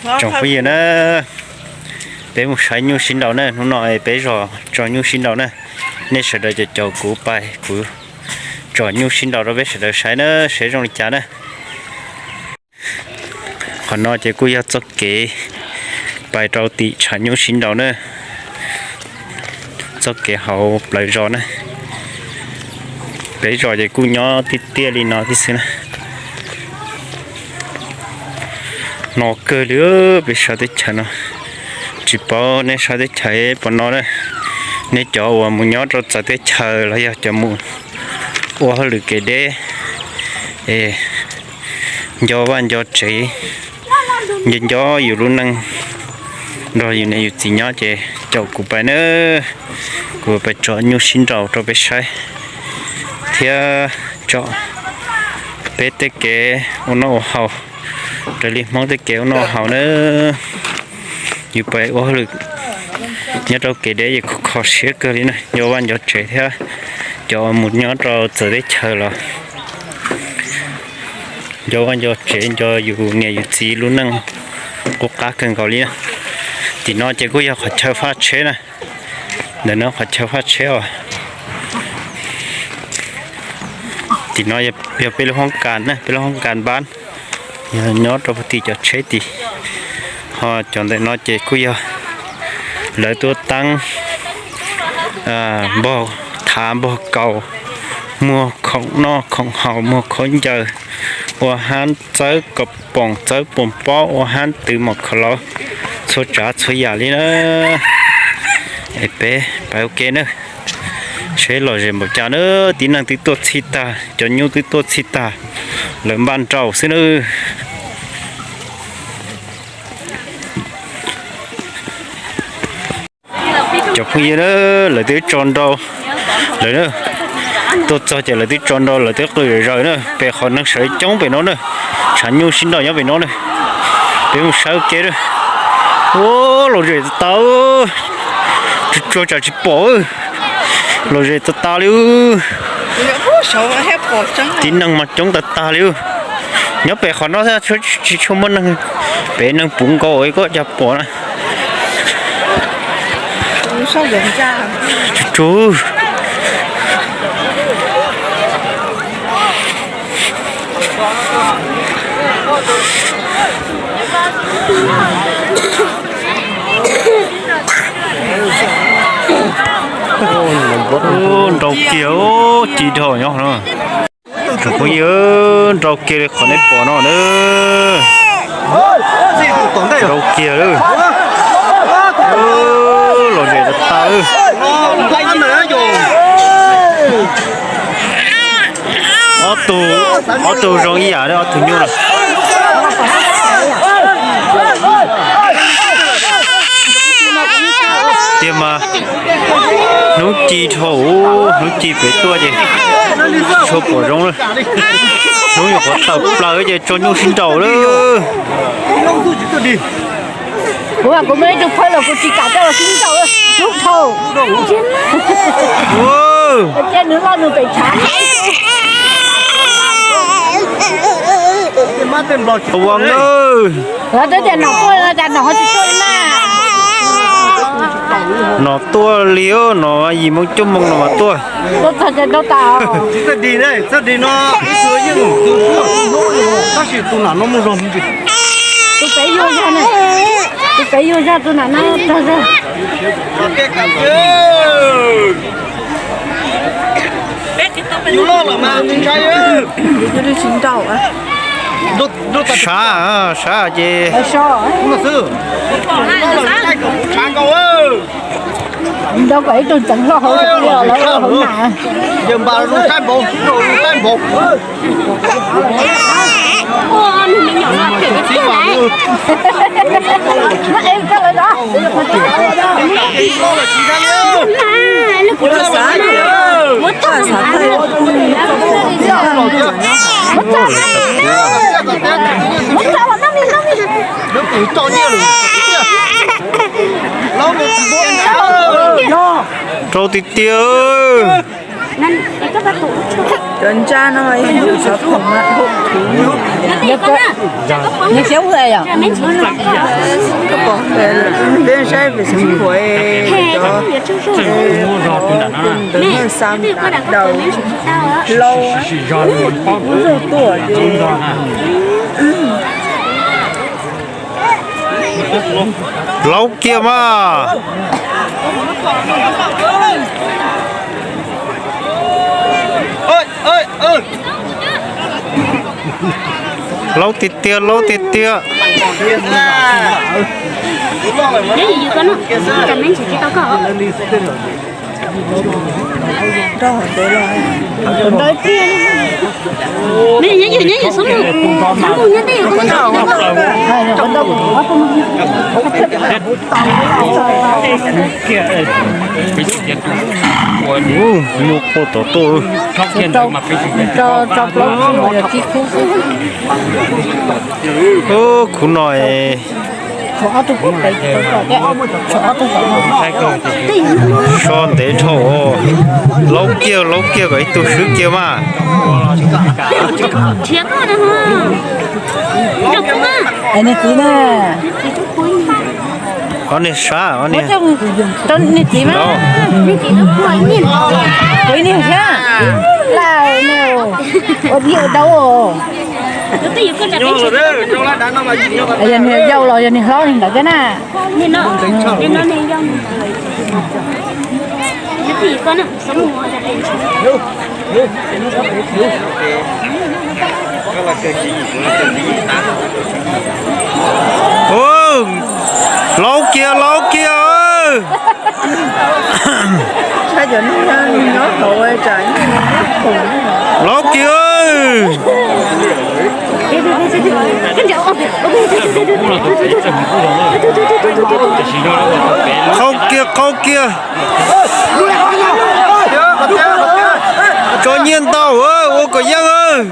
Tsoom phooj ywg na, peb mus saib nyuj sib nraus na, hnub no peb zos tso nyuj sib nraus na. Nej sawv daws caum caum kuv pais, kuv tsom nyuj sib nraus rau peb sawv daws saib na, saib zoo li cas na. Qhov no ces kuj yog txoj kev pais rau tim tshav nyuj sib nraus na, txoj kev hauv plawv zos na. Peb zos ces kuj nyob tiaj tiaj li no tib xwb na. No kawg li peb sab teb chaws no, tsis paub nej sab teb chaws puas no na. Nej cov uas mus nyob rau txawv teb chaws los yog cov mus ua hauj lwm kev deb es nco vaj nco tsev, nco nco yus lub neej nrog yus niam yus txiv nyob ces caum kuv pais na, kuv pais tsom nyuj sib nraus rau peb saib thiab tsom peb tej kev ua noj ua haus, raws li Hmoob tej kev ua noj ua haus na. Yus pais ua hauj lwm nyob rau kev deb es kho kho siab kawg li na, nco vaj nco tsev thiab cov mus nyob rau txawv teb chaws los nco vaj nco tsev, nco yus niam yus txiv lub neej qub qab kawg nkaus li na. Tim no ces kuj yog qhov chaw faj tsheb na, ntawm no qhov chaw faj tsheb os. Tim no yog peb lub hoob kas na, peb lub hoob kas npab, yog nyob rau puag tim cov tsheb tid. Ho cov ntawm no ces kuj yog lawv tuaj teeb npog thav npog kaus, muag khoom noj khoom haus, muag khaub ncaws, ua hab txawb kaus poom txawb poom pob, ua hab twv mom khaus laus, txhua tsav txhua yam li na. Es peb pais ua ke na, seb lom zem npaum cas na. Tib neeg twb tuaj txhij tag, cov nyuj twb tuaj txhij tag, lawv npaj nraus xwb na. Cov phooj ywg na, lawv twb tso nrau lawm na, tuaj txog ces lawv twb tso nrau, lawv twb qw zom zaws na. Pem qhov neeg sawv coob pem no na, tshav nyuj sib nraus nyob pem no na. Peb mus saib ua ke na. Ua, lom zem tas tas, tsuag tsuag tsam tsis pom. Lom zem tas tas li. Tib neeg mas coob tas tas li. Nyob pem qhov no tsis tshua muaj neeg, pem neeg puv nkaus koj cas pom na. Tsuag tsuag. Nrau kiag, ci dhau nyob no. Tsoom phooj ywg, nrau kiag li qhov nej pom no na. Nrau kiag lawm. Lom zem tas tas. Ob tug, ob tug zoo ib yam li ob tug nyuj lawm. Tiag mas, hnub ci dhau, hnub ci pem tuaj ces tsis tshua pom zoo lawm. Hnub nyuam qhuav tawm plaws ces tso nyuj sib nraus lawm. Kuv, kuv muaj ib tug phauj los kuv tsis kam coj los sib nraus, hnub dhau. Ces nws loj nws pem tshav. Lawv twb tias nom tuaj, cas nom ho tsis tuaj li na. Nom tuaj li, nom yim moo cuaj moo no mas tuaj. Tuaj txog ces tau tas. Tus pem yuag zog na, tus pem yuag zog tus nam no txog zog. Sab, sab ces. Nrau kom ib tug tseev hlo hauv lawv hauv na. Rau tiag tiag. Cov ntsaj no mas yog yus xov tooj mas dhau thuv. Nws siab ua yom? Peb saib pem xeev Khuam cov ntawm Hmoob xa daws hlau ub zog tuaj ces Laub kiag mas. Laub tiag tiag, laub tiag tiag. Ub, muaj qhov tom tuaj. Ub, khub no es so ntev dhau. Laub kiag, laub kiag, kom ib tug swb kiag mas. Niag txiv na. Ob niag sab, ob niag. Rau niag txiv mas. Kuv niag thiab. Lawm no. Ua dib ua dau. Yog niag yau los yog niag hlob li ntawd thiab na. Ub, laub kiag, laub kiag. Laub kiag. Qaug kiag, qaug kiag. Tso nyiaj ntau, ua kom yeej.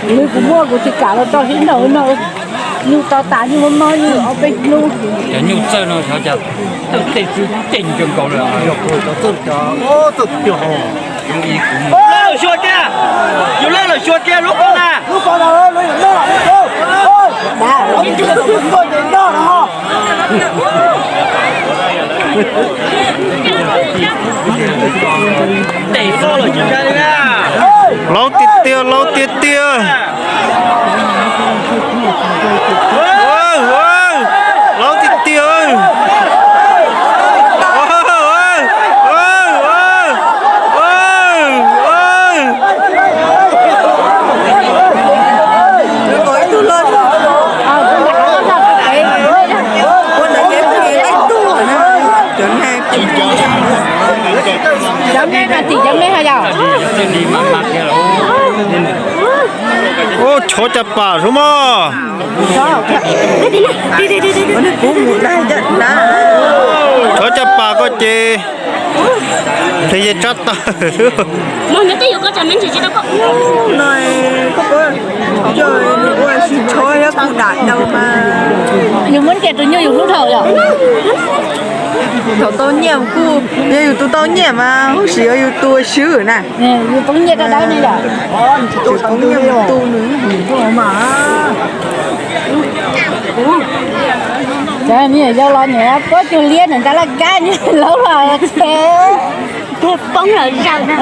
Nws kuv muaj kuv tsis kam los tso sib nraud no. Nyuj to tas nyuj mob mob nyuj ob peb hnub. Cov nyuj txawj no xyov cas txawj tej txwv ceej kawg nkaus li. Xyuas kiag, yus lawv lawm xyuas kiag lub qhov na. Tes fo los tsis ntshai li na. Laub tiag tiag, laub tiag tiag. Laub tiag tiag. Cov me mas tim cov me ha yom. Ub, chov cas pam sub mog. Chov cas pam koj ces hle yej tsab taw. Yus muab ntiag tus nyuj yus hlub dhau yom. Thaum tau nyiaj kuj yog yus tus tau nyiaj mas huv si yog yus tus swb na. Yus poob nyiaj dawb dawb ne yom. Yus poob nyiaj mus tu nws. Cov me nyuam yaus los niam puab cug liab niam nrab laj kab niam laub los ces poob lawm zaws na.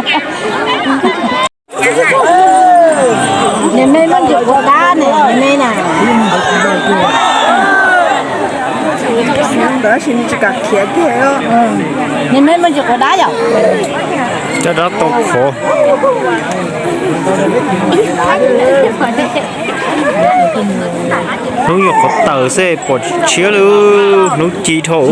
Niam me muaj ntsis quav dab ne, niam me na. Tab sis nws tsis kam khiav kiag. Niam me muaj ntsis quav dab yom. Dab dab tau qhov. Hnub yuav qhov tawm xwb pom tshiab li, hnub ci dhau.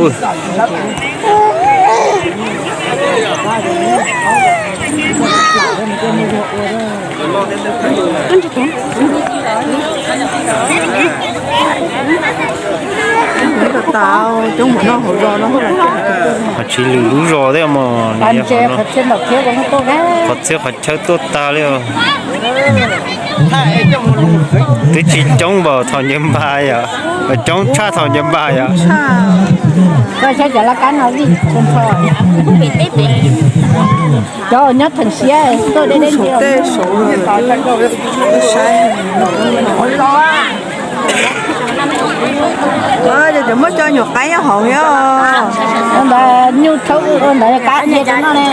Tsis lwm lub zos thiab mas, qhov txhia qhov chaw tuaj tag li. Twb tsis coob npaum thaum ncaws npas yom, coob tshaj thaum ncaws npas yom. Cov nyob theem siab tuaj deb deb ntxiv. Cov muab cov nyuam qaib nyob hauv thiab. Ntawd nyuj tshauv ntawd kab cia rau noj ne.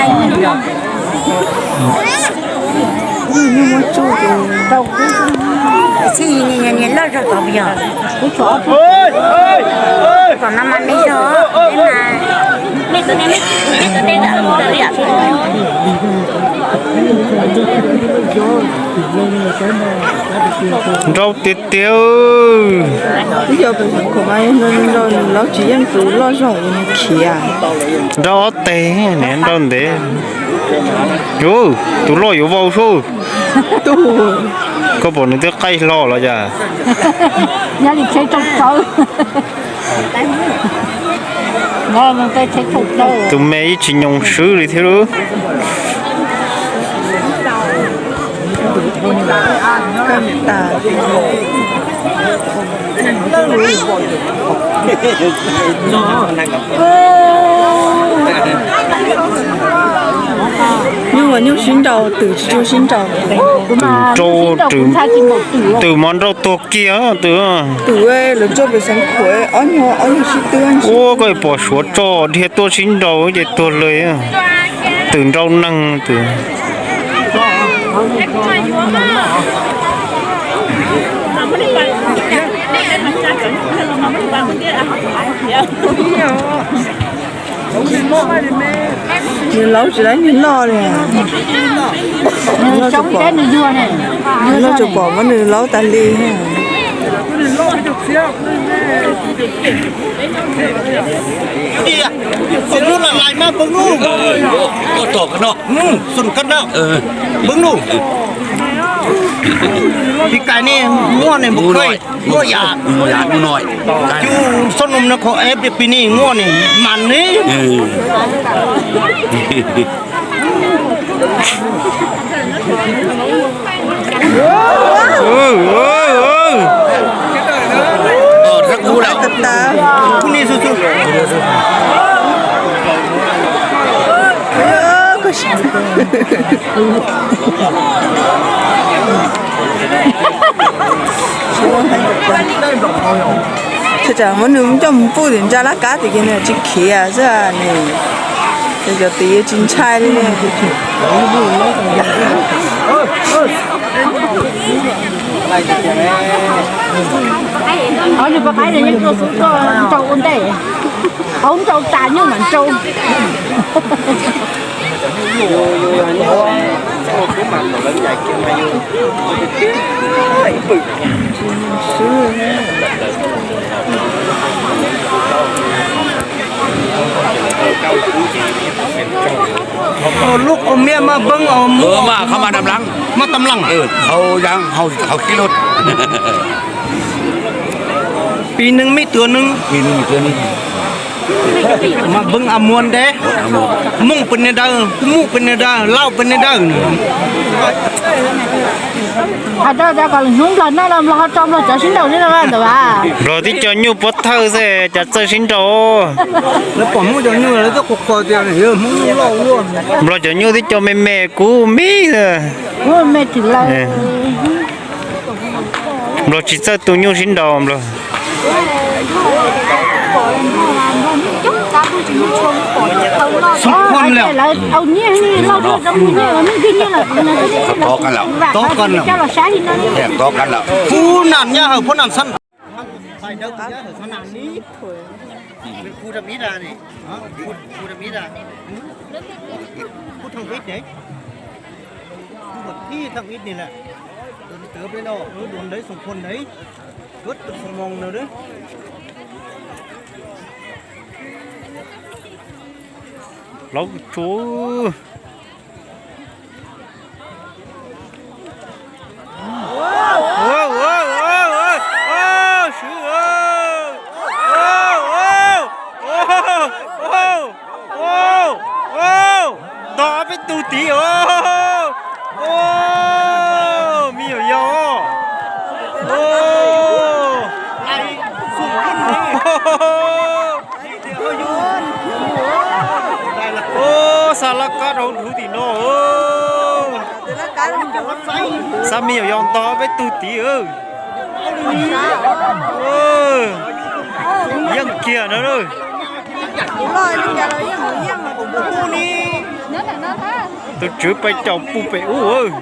Loj zog tom yog kom no mas me zog, nrau tiag tiag. Twb yog pem Xeev Khuam mas nrau nws laub tsis yeej tus loj zog uas nws khiav. Nrau ob teg, nrau ntev. Tus loj yuav vau sub. Koj pom nws twb qaij hlo los cas? Tus me ib tsis nyoo swb li thiab lub. Nyuj mas nyuj sib nrau, twm tsis tshua sib nrau. Twm nrau, twm mas nrau tuag kiag twm. Twm lawv tso pem Xeev Khuam ob nyuag ob nyuag sib twb. Ua koj pom Suav tso dhia tuaj sib nrau ces tuag li. Twm nrau neeg twm. Nws laub tsis laib niag loj li. Nws loj tsuas pom muab nws laub tas li. Peb kais ne muaj ne, muaj yam, muaj yam, muaj no. Cus xab num no kho eb pis ni muaj ne, mas ne. Tsam muab nws coj mus pub tim ntsa laj kab tim ces nws tsis khiav xwb nws. Ces cov tid tsis ntshai li ne. Ob niag poj qaib no yeej tuaj xub tuaj nrau ua ntej, aub nrau tas nyuj mam nrau. Lub qau miab maj npeeb, maj qhov maj dam leej, maj tam leej, qhau yaav, qhau khib lub. Pis neeg mej tuav neeg. Maj npeeb a muab ntev. Mooj pes niag dawb, muj pes niag dawb, lauj pes niag dawb. Hais rau cov kom hnub Nplog noj los Nplog ho tso Nplog cov sib nraus li no ntawd as. Nplog tib co nyuj puab thawj xwb cas txawj sib nraus. Lawv pom Hmoob cov nyuj lawv twb qhuas qhuas tias Hmoob nyuj loj ua luaj. Nplog cov nyuj twb co me me kub me. Nplog tsis txawj tu nyuj sib nraus Nplog. Phub nam nyab hawm phub nam xab. Phút thăm ít đấy. Phút thăm ít đấy. Phút thăm ít này là. Đuổi, đuổi đấy, đuổi đấy, đuổi đấy, xung quanh đấy. Cướp được xung quanh nào đấy. Lov tsuv. Nto ob peb tug tid os. Me nyuam yaus. Xa laj kab rau huv tim no. Xa me nyuam yaus nto peb tug tid. Yeej kiag no. Tus tswv pais caum puag pem ub.